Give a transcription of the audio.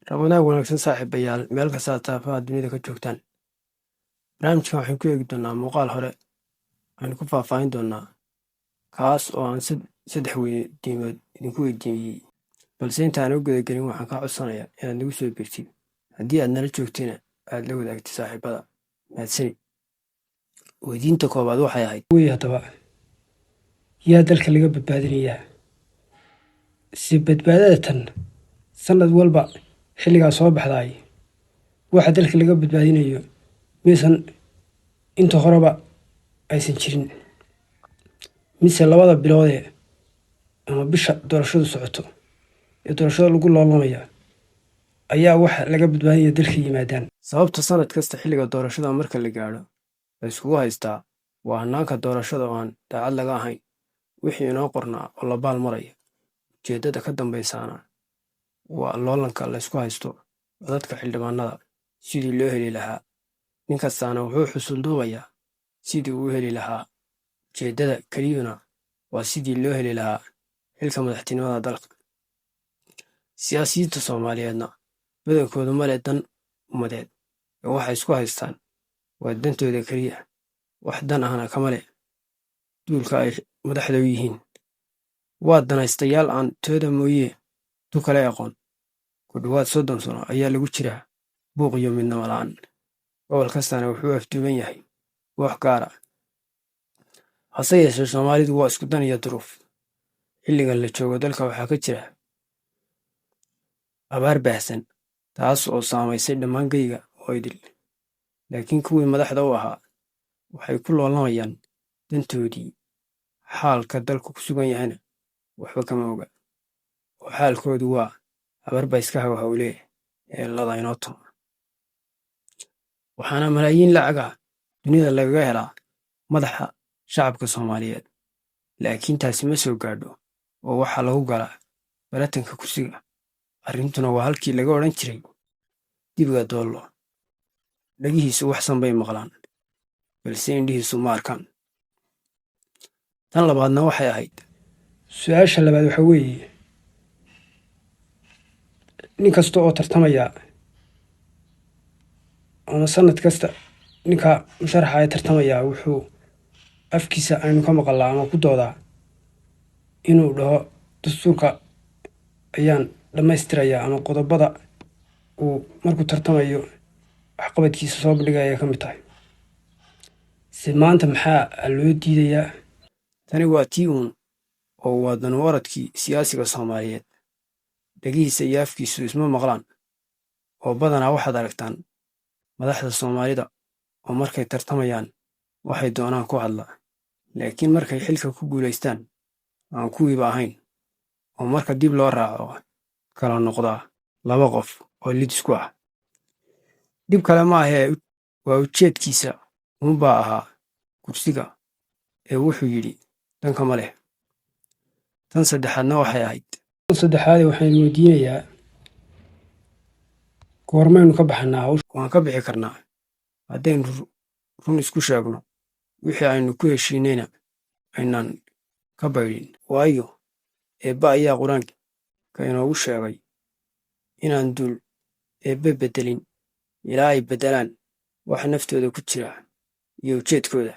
Ramadaan wanaagsan, saaxiibayaal, meel kasta taafaha dunida ka joogtaan. Barnaamijkan waxaan ku eegi doonaa muuqaal hore waxaynu ku faahfaahin doonaa, kaas oo aan saddex weydiimood idinku weydiiyey. Balse intaan u gudagelin, waxaan kaa codsanayaa inaad nagu soo biirtid, haddii aad nala joogtayna aad la wadaagtid saaxiibada. Mahadsanid. Weydiinta koowaad waxay ahayd: Wey, haddaba yaa dalka laga badbaadinayaa? Si badbaadada tan sanad walba xilligaa soo baxdaay, waxa dalka laga badbaadinayo miyaysan inta horeba aysan jirin, mise labada biloodee ama bisha doorashadu socoto ee doorashada lagu loolamaya ayaa waxa laga badbaadinaya dalka yimaadaan? Sababta sanad kasta xilliga doorashada marka la gaadho la iskugu haystaa waa hannaanka doorashada oo aan daacad laga ahayn, wixii inoo qornaa oo la baal maraya. Ujeeddada ka dambaysaana waa loolanka la isku haysto codadka xildhibaanada sidii loo heli lahaa. Nin kastaana wuxuu xusul duubayaa sidii uu u heli lahaa. Ujeeddada keliyuna waa sidii loo heli lahaa xilka madaxtinimada dalka. Siyaasiyiinta Soomaaliyeedna badankoodu ma leh dan ummadeed ee waxay isku haystaan waa dantooda keliya, wax dan ahna kama leh duulka ay madaxda u yihiin. Waa danaystayaal aan tooda mooye tu kale aqoon. Ku dhowaad 30 sano ayaa lagu jiraa buuq iyo midnimo la'aan. Gobol kastana wuxuu afduuban yahay koox gaar ah. Hase yeeshee, Soomaalidu waa isku dan iyo duruuf. Xilligan la joogo dalka waxaa ka jira abaar baahsan, taas oo saamaysay dhammaan geyga oo idil. Laakiin kuwii madaxda u ahaa waxay ku loolamayaan dantoodii, xaalka dalku ku sugan yahayna waxba kama oga, oo xaalkoodu waa habar baa iska hawhawlee heellada inoo tuma. Waxaana malaayiin lacag ah dunida lagaga helaa madaxa shacabka Soomaaliyeed, laakiin taasi ma soo gaadho oo waxaa lagu galaa baratanka kursiga. Arrintuna waa halkii laga odhan jiray: "Dibiga doollo dhagihiisu waxsan bay maqlaan, balse indhihiisu ma arkaan." Tan labaadna waxay ahayd: Su-aasha labaad waxaa weeye, nin kasta oo tartamaya ama sanad kasta ninka musharaxa ee tartamaya wuxuu afkiisa aynu ka maqalnaa ama ku doodaa inuu dhaho dastuurka ayaan dhammaystirayaa, ama qodobada uu markuu tartamayo waxqabadkiisa soo bandhigaya ay ka mid tahay. Se maanta maxaa loo diidayaa? Tani waa tii uun oo waa danuwaradkii siyaasiga Soomaaliyeed. Dhegihiisa iyo afkiisu isma maqlaan, oo badanaa waxaad aragtaan madaxda Soomaalida oo markay tartamayaan waxay doonaan ku hadla, laakiin markay xilka ku guulaystaan aan kuwiiba ahayn, oo marka dib loo raaco kala noqdaa laba qof oo lid isku ah. Dhib kale ma ahee, waa ujeedkiisa uunbaa ahaa kursiga ee wuxuu yidhi danka ma leh. Tan saddexaadna waxay ahayd: Tan saddexaade waxaan weydiinayaa, goormaynu ka baxanaa hawsha? Waan ka bixi karnaa haddaynu run isku sheegno, wixii aynu ku heshiinayna aynaan ka baydhin. Waayo, Eebbe ayaa Qur-aanka inoogu sheegay inaan duul Eebbe beddelin ilaa ay beddelaan waxa naftooda ku jira iyo ujeedkooda.